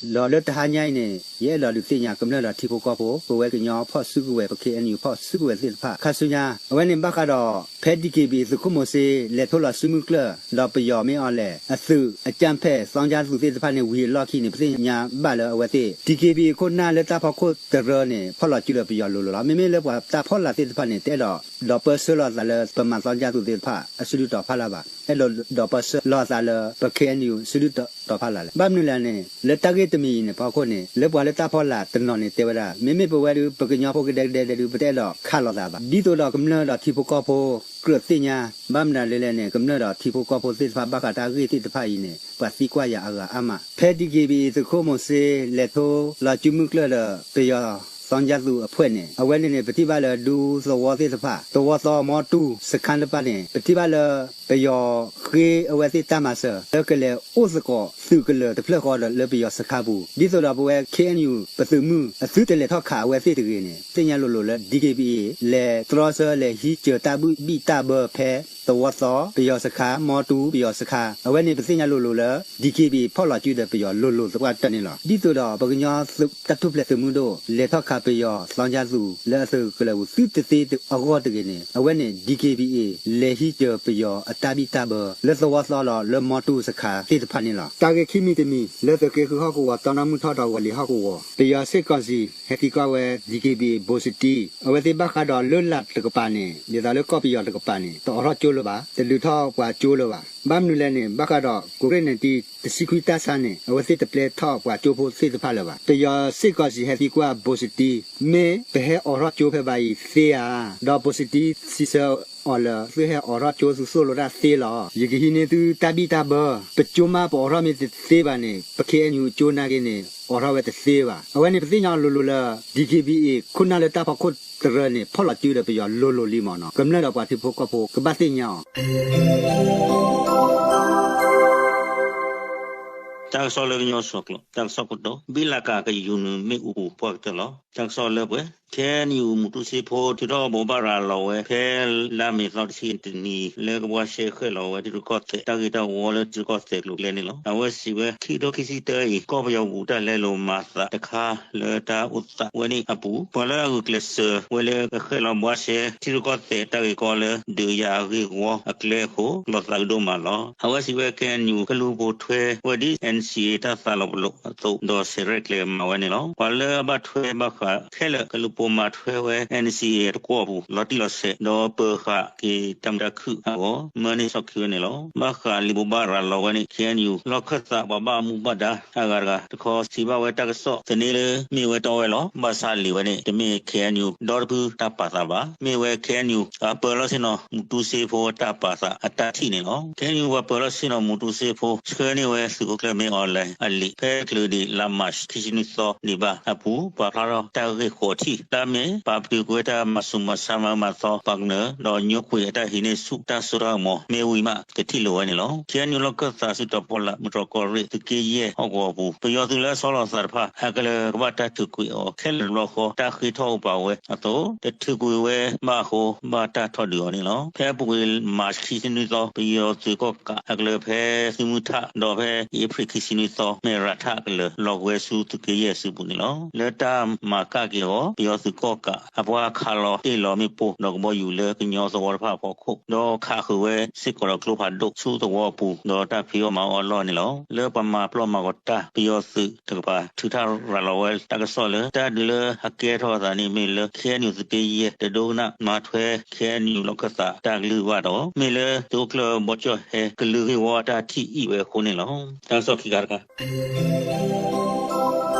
ဒီးလၢတဟါညါအံၤန့ၣ် ယအဲၣ်ဒိးဒုးသ့ၣ်ညါကမျၢၢ်ဒီးထံဖိကီၢ်ဖိ ပဝဲကညီဖီၣ်စုကဝဲၤ ပ ခ့ၣ်အဲၣ်ယူၣ် ဖီၣ်စုကဝဲၤသ့ၣ်တဖၣ် ခါဆူညါ အဝဲန့ၣ်ဘၣ်ဃးဒီး ဖဲ DKBA သုးခိၣ်မိၤၡ့ လဲၤထီၣ်လီၤစုမုၢ်ကျၢၢ် ဒီးပယီၤမ့ၢ်အီၤလဲၣ် အသုးအကၢၣ်ဖဲၣ် သောင်းကျန်းသူ သ့ၣ်တဖၣ်န့ၣ် ဝံၤအလီၢ်ခံန့ၣ် ပသ့ၣ်ညါဘၣ်လၢအဝဲသ့ၣ် DKBA ခိၣ်နၢ်လၢတၢ်ဖီခိၣ်တရၢန့ၣ် ဖီၣ်လီၤစုဒီးပယီၤလိၤလိၤလီၤ. မ့မ့ၢ်လၢပှၤတၢ်ဖီလာ်သ့ၣ်တဖၣ်န့ၣ် တအဲၣ်ဒိးဒီးပၢဆှၢလီၤအသးလၢပမၤ သောင်းကျန်းသူ သ့ၣ်တဖၣ် အစုဒုၣ်တီၤဖီလာ်ဘၣ်. အဲၣ်ဒိးဒီးပၢဆှၢလီၤအသးလၢပ ခ့ၣ်အဲၣ်ယူၣ် စုဒုၣ်တီၤဖီလာ်လဲၣ်. ဘၣ်မနုၤလဲၣ်န့ၣ် လၢတၢ်ဂ့ၢ်တမံၤအံၤန့ၣ် ဖီခိၣ်န့ၣ် လၢပှၤလၢတၢ်ဖီလာ်တနီၤန့ၣ် တဲဝဲဒၣ် မ့မ့ၢ်ပဝဲဒုး ပကညီဖိကဒဲကဒဲဒဲဒုး ပတအဲၣ်ဒိးခးလိာ်သးဘၣ်. ဒ်သိးဒီးကမျၢၢ်ဒီးထံဖိကီၢ်ဖိ ကြၢးသ့ၣ်ညါ ဘၣ်မနုၤလဲၣ်န့ၣ် ကမျၢၢ်ဒီးထံဖိကီၢ်ဖိသ့ၣ်တဖၣ် ဘၣ်ဃးတၢ်ဂ့ၢ်သ့ၣ်တဖၣ်အံၤန့ၣ် ပှၤသံကွၢ်ယၤအဂၤအါမး. ဖဲ DKBA သုးခိၣ်မိၤၡ့ လဲၤထီၣ်လီၤစုမုၢ်ကျၢၢ်ဒီးပယီၤ သောင်းကျန်းသူ အဖွဲ့န့ၣ် အဝဲန့ၣ်န့ၣ် ပထံၣ်ဘၣ်လၢဒူသဝီသ့ၣ်တဖၣ် သဝီသီ မီတူၢ်စခါတဖၣ်န့ၣ် ပထံၣ်ဘၣ်လၢ ပယီၤဃ့အဝဲသ့ၣ်တၢ်မၤစၢၤ လၢကလဲၤအိၣ်သကိးသုးကလၢၤတဖျၢၣ်ဃီဒီး လၢပယီၤစခါပူၤ ဒ်သိးဒီးပဝဲ ခ့ၣ်အဲၣ်ယူၣ် ပသုးမုၢ် အသုတလဲၤထီၣ်ခးအဝဲသ့ၣ်တဂ့ၤန့ၣ် သ့ၣ်ညါလိၤလိၤလၢ DKBA လဲၤတြီဆၢ လဲၤဟံးစၢၤတၢ်ဘံၣ်တၢ်ဘၢဖဲ သဝီသီ ပယီၤစခါ မီတူၢ် ပယီၤစခါ အဝဲန့ၣ် ပသ့ၣ်ညါလိၤလိၤလၢ DKBA ဖီၣ်လီၤစုဒီးပယီၤလိၤလိၤသပှၢ်တၢၢ်န့ၣ်လီၤ. ဒ်သိးဒီးပကညီတၢ်ထူၣ်ဖျဲးသုးမုၢ်ဒိၣ် လဲၤထီၣ်ခးပယီၤ သောင်းကျန်းသူ လၢအသုးကလၢၤပူၤ သုတသ့အဂီၢ်တဂ့ၤန့ၣ် အဝဲန့ၣ် DKBA လဲၤဟံးစၢၤပယီၤအတၢ်ဘံၣ်တၢ်ဘၢ လၢသဝီသီဒီးလၢမီတူၢ်စခါသ့ၣ်တဖၣ်န့ၣ်လီၤ. တၢ်ဂ့ၢ်ခံမံၤတမံၤ လၢသုးက့ဃုဟီၣ်ကဝီၤ တီနီၢ်မုၢ်ထီၣ်ဒီးဝီၤလံၤဟီၣ်ကဝီၤ ပယီၤစ့ၢ်ကီးစံး ဟဲသံကွၢ်ဝဲ DKBA ဘိးစတံ အဝဲသ့ၣ်ဘၣ်ဃးဒီးလၢလာ်တကပၤန့ၣ် ဒ်သိးလၢကီၢ်ပယီၤတကပၤန့ၣ် တအိးထီၣ်ကၠိလၢၤဘၣ်, တဒုးထီၣ်ပှၤကၠိလၢၤဘၣ်. ဘၣ်မနုၤလဲၣ်န့ၣ် ဘၣ်ဃးဒီး ကိးရ့ၣ်နတံၤ တဆံခွံတၢ်ဆါန့ၣ် အဝဲသ့ၣ်တပျဲထီၣ်ပှၤကၠိဖိသ့ၣ်တဖၣ်လၢၤဘၣ်. ပယီၤစ့ၢ်ကီးစံး ဟဲသံကွၢ်ဘိးစတံ မ့ၢ်ပဟဲအိးထီၣ်ကၠိဖဲဘၣ်အံၤသ့ဧါ. ဒီးဘိးစတံစံးဆၢအီၤလၢ သုဟဲအိးထီၣ်ကၠိသုသိၣ်လိတၢ်သ့လီၤ. ယကဟံးန့ၢ်သုတၢ်ဘံၣ်တၢ်ဘၢ, ပကၠိမးပအိးထီၣ်မ့ၢ်တသ့ဘၣ်န့ၣ် ပ ခ့ၣ်အဲၣ်ယူၣ် ကၠိနာ်က့န့ၣ် အိးထီၣ်ဝဲတသ့ဘၣ်. အဝဲန့ၣ် ပသ့ၣ်ညါအီၤလိၤလိၤလၢ DKBA ခိၣ်နၢ်လၢတၢ်ဖီခိၣ်တရၢန့ၣ် ဖီၣ်လီၤစုဒီးပယီၤလိၤလိၤလံမ့ၢ်နီၤ. ကမျၢၢ်ဒီးပှၤထံဖိကီၢ်ဖိကဘၣ်သ့ၣ်ညါအီၤ တၢ်ကစီၣ်လၢကညီစှီၤကျိာ် တၢ်ကစီၣ်ခိၣ်တီ, ဘံၣ်လးကးကယူၤနုာ်မ့ၣ်အူပူၤပှၢ်ကတၢၢ်လီၤ. တၢ်ကစီၣ်လၢပှဲၤ ခ့ၣ်အဲၣ်ယူၣ် မူတူစ့ဖိ ထုးထီၣ်ဘိးဘၣ်ရၤလီၤဝဲ ဖဲလါမ့ၤသီတဆံတနံၤ လၢကဘှါရှဲဃဲၣ်လီၤဝဲ ထံရူၢ်ကီၢ်သဲး တၢ်ဂ့ၢ်တၢ်ဝီလၢထံရူၢ်ကီၢ်သဲးကျိၤကျဲန့ၣ်လီၤ. အဝဲစံးဝဲ ခံကထိခံဆံတၢအံၤ ကီၢ်ပယီၤပူၤတၢ်လဲလိာ်မၤသးတခါ လၢတၢ်အိၣ်သးဝဲန့ၣ်အပူၤ ပှၤလၢအဂုာ်ကျဲးစၢးဝဲလၢကဃဲၣ်လီၤဘှါရှဲ ထံရူၢ်ကီၢ်သဲးတၢ်ဂ့ၢ်ကီလၢ ဒုးယၤအဂ့ၢ်ဝီအကျဲအဃိ လီၤသးကဒိၣ်မးလီၤ. အဝဲစံးဝဲ ခ့ၣ်အဲၣ်ယူၣ် ကလုၢ်ဖိထွဲဝဲဒ် NCA တၢ်သးလီၤပလိာ်အသိး ဒီးဆဲးရဲၣ်ကျဲၤမၤဝဲန့ၣ်လီၤ. ပှၤလၢအဘၣ်ထွဲဘၣ်ဃးခဲလၢာ် ကလုၢ်ဖိမၤထွဲဝဲ NCA တကွီၢ်ပူၤ လီၤတံၢ်လီၤဆဲး ဒီးပၢၤဃာ်က့ၤတၢ်မုာ်တၢ်ခုၣ်အဂီၢ် မၢန့ၢ်ဆီၣ်ခံဝဲန့ၣ်လီၤ. ဘၣ်ဃးလံာ်ဘိးဘၣ်ရၤလီၤဝဲန့ၣ် ခ့ၣ်အဲၣ်ယူၣ် လီၢ်ခၢၣ်သးပှၤဘၣ်မူဘၣ်ဒါတဂၤတဂၤတခီ စံးဘၣ်ဝဲတၢ်ကစီၣ်သန့လၢ မ့ၢ်ဝဲတီဝဲလီၤ. ဘၣ်ဆၣ်လံာ်ဝဲန့ၣ် တမ့ၢ် ခ့ၣ်အဲၣ်ယူၣ် ဒီတဖုတၢ်ပာ်သးဘၣ်. မ့ၢ်ဝဲ ခ့ၣ်အဲၣ်ယူၣ် အပၢၤလီၢ်ဆ့ၣ်နီၤမူတူစ့ဖိတၢ်ပာ်သးအတၢ်ထံၣ်န့ၣ်လီၤ. ခ့ၣ်အဲၣ်ယူၣ်ပှၤပၢၤလီၢ်ဆ့ၣ်နီၤမူတူစ့ဖိ ဆှၢန့ၢ်ဝဲသုးခိၣ်ကျၢၢ်မ့ၢ်အီၤလဲၣ်အလံာ် ဖဲချုးဒံးလါမးခံဆံနွံသီဒံးဘၣ်အပူၤ ပာ်ဖျါထီၣ်တၢ်ဂ့ၢ်ဃိးထံၣ် လၢအမ့ၢ် ပာ်ပတုာ်ကွံာ်တၢ်မၤဆူးမၤဆါမၤအၢမၤသီပှၤကမျၢၢ် ဒီးညိကွံာ်အတၢ်ဟံးန့ၢ်ဆူၣ်တၢ်စိတၢ်ကမီၤ မ့ၢ်ဝံၤမး ကထံၣ်လိာ်ဝဲန့ၣ်လီၤ. ခ့ၣ်အဲၣ်ယူၣ်လီၢ်ခၢၣ်သး ဆူတီၤဖီလာ် မုၢ်တြီၢ်ကီၢ်ရ့ၣ် သုးက့ယဲၢ်ဟီၣ်ကဝီၤပူၤ ပယီၤသုးလၢအဆီလီၤအသးတဖၣ် အကလၢၤကဘၣ်တၢ်ထုးကွံာ်အီၤခဲလၢာ်တဘျီဃီ တၢ်ဃ့ထီၣ်အိၣ်ပာ်ဝဲအသိး တထုးကွံာ်ဝဲဘၣ်အဃိ ဘၣ်တၢ်ထီၣ်ဒုးအီၤန့ၣ်လီၤ. ဖဲအပူၤကွံာ် မးခံဆံနွံသီ ပယီၤသုးကီၣ်ကးအကလၢၤဖဲသုးမုၢ်ထး ဒီးဖဲအ့ဖြ့ၣ်ခံဆံနွံသီ မ့ၢ်ရၤထးအကလၢၤ လီၤဝဲဆူသုးက့ယဲၢ်စုပူၤန့ၣ်လီၤ. လၢတၢ်မၤကၣ်က့ၤအီၤ ပယီၤသုးကီၣ်ကး အပှၤခးလီၤတ့ၢ်လီၤမ့ၣ်ပိၢ်ဒီးကဘီယူၤလၢကညီသဝီတဖၣ်အဖီခိၣ် ဒီးခးဃုာ်ဝဲစ့ၢ်ကီးဒီးကျိဖးဒိၣ်ဆူသဝီအပူၤ ဒီးတၢ်ဖံးအီၣ်မၤအီၣ်အလီၢ်န့ၣ်လီၤ. လၢပှၤမၤပျီမၤကီၤတၢ် ပယီၤသုးတကပၤ ထုးထီၣ်ရၤလီၤဝဲတၢ်ကစီၣ်လၢ တၢ်ဒုးလၢအကဲထီၣ်အသးန့ၣ် မ့ၢ်လၢ ခ့ၣ်အဲၣ်ယူၣ် သုးက့ယဲၢ် တဒိကနၣ်မၤထွဲ ခ့ၣ်အဲၣ်ယူၣ် လီၢ်ခၢၣ်သးတၢ်ကလုၢ်ဘၣ်ဒီး မ့ၢ်လၢသုးခိၣ်ကျၢၢ်ဘီကၠီၣ်ဟဲ ကလုာ်ဂ့ၢ်ဝီအတၢ်ထံၣ်အံၣ်ဝဲအဃိန့ၣ်လီၤ. တၢ်ကစီၣ်ခံခါတခါ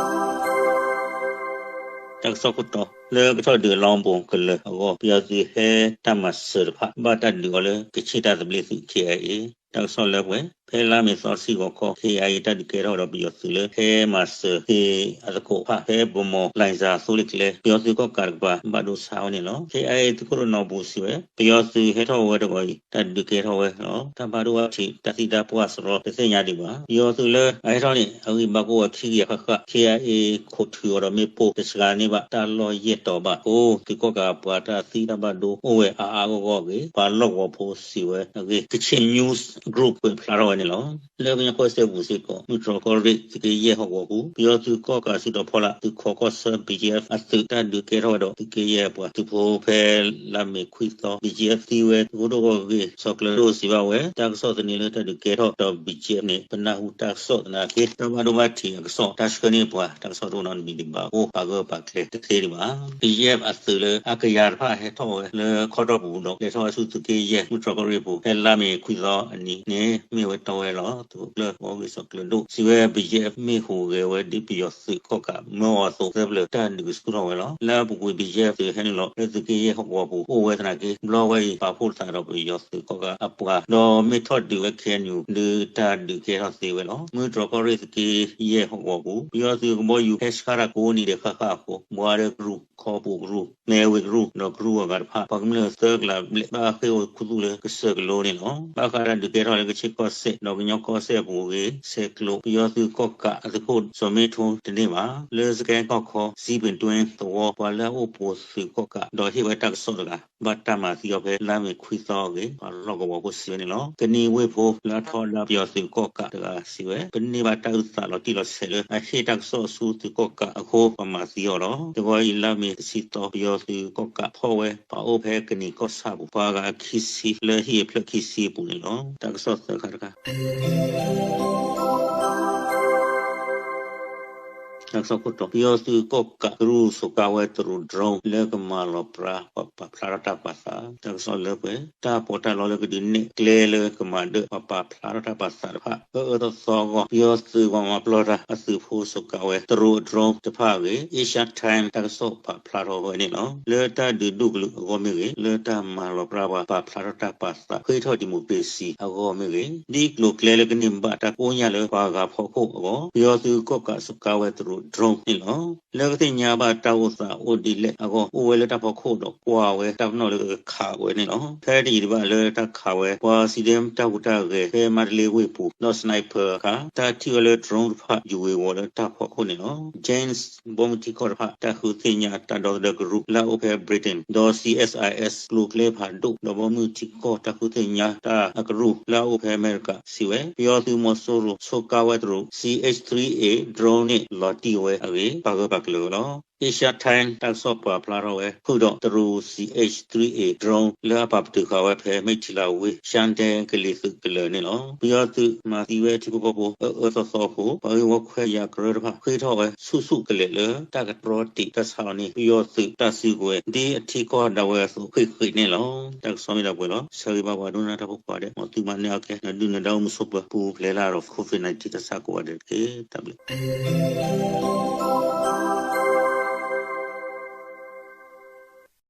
တၢ်ကစီၣ်ခိၣ်တီ လၢကထီၣ်ဒုးအလီၢ်ဘိကလၢၤအဂီၢ် ပယီၤသုးဟဲတၢ်မၤစၢၤတဖၣ် ဘၣ်တၢ်ဒုးအီၤလၢ ကချ့ၣ်တၢ်သဘျ့သုး ခ့ၣ်အဲၣ်အ့ၣ် တၢ်ကစီၣ်လၢပှဲၤ ဖဲလါမ့ၤသီတဆံဂီၤခီ ခ့ၣ်အဲၣ်အ့ၣ် တၢ်ဒုးကဲထီၣ်ဒီးပယီၤသုးလၢ ဟဲမၤစၢၤက့ၤအသကိးတဖၣ် ဖဲပမီၤ လၣ်စၣ်သိလ့ၣ်ကျဲ ပယီၤသုးကီၣ်ကးတကပၤ ဘၣ်ဒိဆါဝဲန့ၣ်လီၤ. ခ့ၣ်အဲၣ်အ့ၣ် သုးခိၣ်တနီၤပူၤစံးဝဲ ပယီၤသုးဟဲထီၣ်ဝဲတဂီၤအံၤ တၢ်ဒုးကဲထီၣ်ဝဲလီၤ. တၢ်ဘၣ်ဒိဘၣ်ထံး တၢ်သံတၢ်ပှၢ်စရီ တသ့ၣ်ညါဒံးဘၣ်. ပယီၤသုးလၢအဟဲထီၣ်န့ၣ် အဂံၢ်ဘါကအိၣ်ဝဲခံကယၤဃၣ်ဃၣ်, ခ့ၣ်အဲၣ်အ့ၣ် ခိးထုးအီၤဒီးမ့ၣ်ပိၢ် တစှၤန့ၢ်ဘၣ်တၢ်လီၢ်ယဲၢ်တီၤဘၣ်အဃိ သုးကီၣ်ကးပှၤတၢ်သံတၢ်ဘၣ်ဒိအိၣ်ဝဲအါအါဂီၢ်ဂီၢ်အဂ့ၢ် ပှၤလီၢ်ကဝီၤဖိစံးဝဲအဂ့ၢ် Kachin News Group ကွဲးဖျါထီၣ်ဝဲ န့ၣ်လီၤ. လၢကညီကီၢ်စဲၣ်ပူၤစ့ၢ်ကီး မုၢ်တြီၢ်ကီၢ်ရ့ၣ် သုးက့ယဲၢ်ဟီၣ်ကဝီၤပူၤ ပယီၤသုးကီၣ်ကးစုတီၤဖီလာ် သုးခိးကီၢ်ဆၢ ဘီကၠံအ့ၣ်အသုး တၢ်ဒုးကဲထီၣ်ဝဲဒီး သုးက့ယဲၢ်အပှၤ သုးဖိဖဲလါမ့ၤခွံသီ ဘီကၠံအ့ၣ်သံဝဲ သုးခိၣ်ဒိၣ်ဂီၢ်ဂ့ၢ် စီၤကျၢၤဒိၣ်စံးဘၣ်ဝဲ တၢ်ကစီၣ်သန့လၢတၢ်ဒုးကဲထီၣ်ဒီး ဘီကၠံအ့ၣ်န့ၣ် ပနၢ်ဟူတၢ်ကစီၣ်သနာ်က့ တၢ်ဘၣ်ဒိဘၣ်ထံးအကစီၣ် တၢ်ဆှၢန့ၢ်ပှၤ တၢ်ကစီၣ်တအိၣ်နီတမံၤဒံးဘၣ်အဃိ ပာ်ဂၢၢ်ပာ်ကျၢၤတသ့ဒံးဘၣ်. ဘီကၠံအ့ၣ်အသုးလၢအကယၤတဖၣ်ဟဲထီၣ်ဝဲလၢခီတီၢ်ပူၤဒီး လဲၤထီၣ်ဝဲဆူသုးက့ယဲၢ် မုၢ်တြီၢ်ကီၢ်ရ့ၣ်ပူၤ ဖဲလါမ့ၤခွံသီအနံၤန့ၣ် မ့ၢ်ဝဲတီဝဲလီၤ. သုးခိၣ်ကျၢၢ်ဂီၢ်ဂ့ၢ်စီၤကျၢၤဒိၣ် စံးဝဲ ဘီကၠံအ့ၣ်မ့ၢ်ဟူးဂဲၤဝဲဒ်ပယီၤသုးကီၣ်ကးမၢအီၤအသိး သၢပျၢၤတၢ်ဒုးကဆူၣ်ထီၣ်ဝဲလီၤ. လၢအပူၤကွံာ် ဘီကၠံအ့ၣ်အသုးဟဲနုာ်လီၤ လၢသုးက့ယဲၢ်ဟီၣ်ကဝီၤပူၤအိၣ်ဝဲသနာ်က့ ဘျီဝဲအံၤ ပာ်ဖှိၣ်သးဒီးပယီၤသုးကီၣ်ကးအပှၤ ဒီးမ့ၢ်ထီၣ်ဒုးဝဲ ခ့ၣ်အဲၣ်ယူၣ် ဒုးတၢ်ဒုးကဲထီၣ်သ့ဝဲလီၤ. မုၢ်တြီၢ်ကီၢ်ရ့ၣ်သုးက့ယဲၢ်ဟီၣ်ကဝီၤပူၤ ပယီၤသုးကဘီယူၤဟဲဆှၣ်တၢ်ကိးနံၤဒဲးဃၣ်ဃၣ်အဃိ ဘှါဒၢကရူၢ် ခီပူၤကရူၢ် မဲဝ့ၤကရူၢ် ဒီးကရူၢ်အဂၤတဖၣ် ပှၤကမျၢၢ်သၢကလးဘျဲၣ် ဘၣ်ဃ့ၢ်အိၣ်ခူသူၣ်လၢကစၢၢ်ကလိန့ၣ်လီၤ. ဘၣ်ဃးတၢ်ဒုးကဲထီၣ်လၢကဆ့ၣ်ကီၢ်စဲၣ် ဒီးကညီကီၢ်စဲၣ်အပူၤအဂ့ၢ် ဆဲးကျိး ပယီၤသုးကီၣ်ကးအသုးခိၣ်စီၤမ့ထိတန့ၢ်ဘၣ်. လၢစကဲကီၢ်ခီ စံးပ့ၤတွဲသဝီ ပှၤလၢအအိၣ်ပိာ်သုးကီၣ်ကး ဒီးဟ့ၣ်ဝဲတၢ်ကစီၣ်တဂၤ ဘၣ်တၢ်မၤသံအီၤဖဲလါမ့ၤခွံသီအဂ့ၢ် ပှၤလီၢ်ကဝီၤဖိစံးဝဲန့ၣ်လီၤ. ကနံၣ်ဝ့ၢ်ဖိ လၢအထီဒါပယီၤသုးကီၣ်ကးတဂၤစံးဝဲ ပန့ၢ်ဘၣ်တၢ်အုၣ်သးလီၤတံၢ်လီၤဆဲးလၢ အဟ့ၣ်တၢ်ကစီၣ်ဆူသုးကီၣ်ကးအဃိ ပှၤမၤသံအီၤလီၤ. တဂီၤအံၤ လါမ့ၤတဆံသီ ပယီၤသုးကီၣ်ကးဖီၣ်ဝဲ ပှၤအိၣ်ဖဲကနံၣ်ကီၢ်ဆၣ်ပူၤ ပှၤဂၤအခံဆံ လၢဟံၣ်အဖျၢၣ်ခံဆံအပူၤန့ၣ်လီၤ. တၢ်ကစီၣ်သၢခါတခါ တၢ်ကစီၣ်ခိၣ်တီ ပယီၤသုးကီၣ်ကးကရူၢ် စိာ်ကါဝဲတရူး drone လၢကမၤလီၤပြးပှၤပာ်ဖျါထီၣ်တၢ်ပာ်သး. တၢ်ကစီၣ်လၢပှဲၤ တၢ်ပီးတၢ်လီလၢကဒုးနဲၣ်ကျဲလၢကမၤဒၢးပှၤပာ်ဖျါထီၣ်တၢ်ပာ်သးတဖၣ် အၢအၢသီသီအဂီၢ် ပယီၤသုးပှၤမၤပျီတၢ်အသုးဖိစိာ်ကါဝဲတရူး drone တဖၣ်အဂ့ၢ် Asia Times တၢ်ကစီၣ်ပာ်ဖျါထီၣ်ဝဲန့ၣ်လီၤ. လၢတၢ်ဒုးဒူၣ်ကလုာ်အဂီၢ်မ့ၢ်ဂ့ၤ, လၢတၢ်မၤလီၤပြးပှၤပာ်ဖျါထီၣ်တၢ်ပာ်သး ဃ့ထီၣ်ဒံၣ်မိၣ်ခြ့ၣ်စံၣ်အဂီၢ်မ့ၢ်ဂ့ၤ, ဒ်ကျိၤကျဲလၢကန့ၢ်ဘၣ်တၢ်ကိညၢ်လၢပှၤဂၤဖီခိၣ်အဂီၢ် ပယီၤသုးကီၣ်ကးစိာ်ကါဝဲတရူး drone န့ၣ်လီၤ. လၢကသ့ၣ်ညါဘၣ်တၢ်အိၣ်သးအိၣ်ဒ်လဲၣ်အဂီၢ် အိၣ်ဝဲလၢတၢ်ဖီခိၣ်ဒီးကွၢ်ဝဲတၢ်ပနီၣ်လၢကခးဝဲန့ၣ်လီၤ. ဖဲတယံာ်တဘၣ်လၢတၢ်ခးဝဲ ပှၤစံးဒ့တၢ်ဟူးတၢ်ဂဲၤဖဲမါတလ့ဝ့ၢ်ပူၤ ဒီး sniper အခါ တၢ်ထံၣ်ဝဲလၢ drone တဖၣ်ယူၤဝ့ၤဝီၤလၢတၢ်ဖီခိၣ်န့ၣ်လီၤ. James ဘီမုၢ်ထံကီၢ်တဖၣ် တၢ်ဃုသ့ၣ်ညါတၢ်ဒီသဒၢကရူၢ်လၢအအိၣ်ဖဲ Britain ဒီး C S I S ကျိၤကျဲဖးဒိၣ် ဒီးဘီမုၢ်ထံကီၢ်တၢ်ဃုသ့ၣ်ညါတၢ်အကရူၢ်လၢအအိၣ်ဖဲအမဲရကၤ စံးဝဲ ပယီၤသုးမီၤစိရိၤ စိာ်ကါဝဲတရူး C H three A drone န့ၣ် လီၤတံၢ်ဝဲအဂ့ၢ် ပာ်ဂၢၢ်ပာ်ကျၢၤဝဲလီၤ. Asia Times တၢ်ကစီၣ်ပာ်ဖျါထီၣ်ဝဲ ဖုၣ်ဒီးတရူး C H three A drone လၢအပာ်ပတုာ်ဃာ်ဝဲဖဲ မိထံလးဝ့ၢ် ရှါတဲကလံၤသုးကလၢၤန့ၣ်လီၤ. ပယီၤသုးမၤသံဝဲထံဖိကီၢ်ဖိအၢအၢသီသီအဃိ ပှၤဂ့ၢ်ဝီခွဲးယာ်ကရၢတဖၣ် ဃ့ထီၣ်ဝဲဆူၣ်ဆူၣ်ကလဲာ်လၢ တၢ်ကတြီတံာ်တၢ်ဆါအီၤန့ၣ် ပယီၤသုးတၢ်စုကဝဲၤ ဒ်အထံကီၢ်ဒၣ်ဝဲအသိး ဃ့ၢ်ဃ့ၢ်န့ၣ်လီၤ. တၢ်ကစီၣ်မ့ၢ်ဒၣ်ပှဲၤလီၤ. ဆၢဂ့ၤဘၣ်ပှၤဒိကနၣ်တၢ်ဖိကိးဂၤဒဲး မ်သုမၤန့ၢ်အီၤကဲ နဒုၣ်နဒါအိၣ်မူဆိးပၢၤ ပူၤဖျဲးလၢဒီး COVID nineteen တၢ်ဆါကိးဂၤဒဲးတက့ၢ်. တၢ်ဘျုး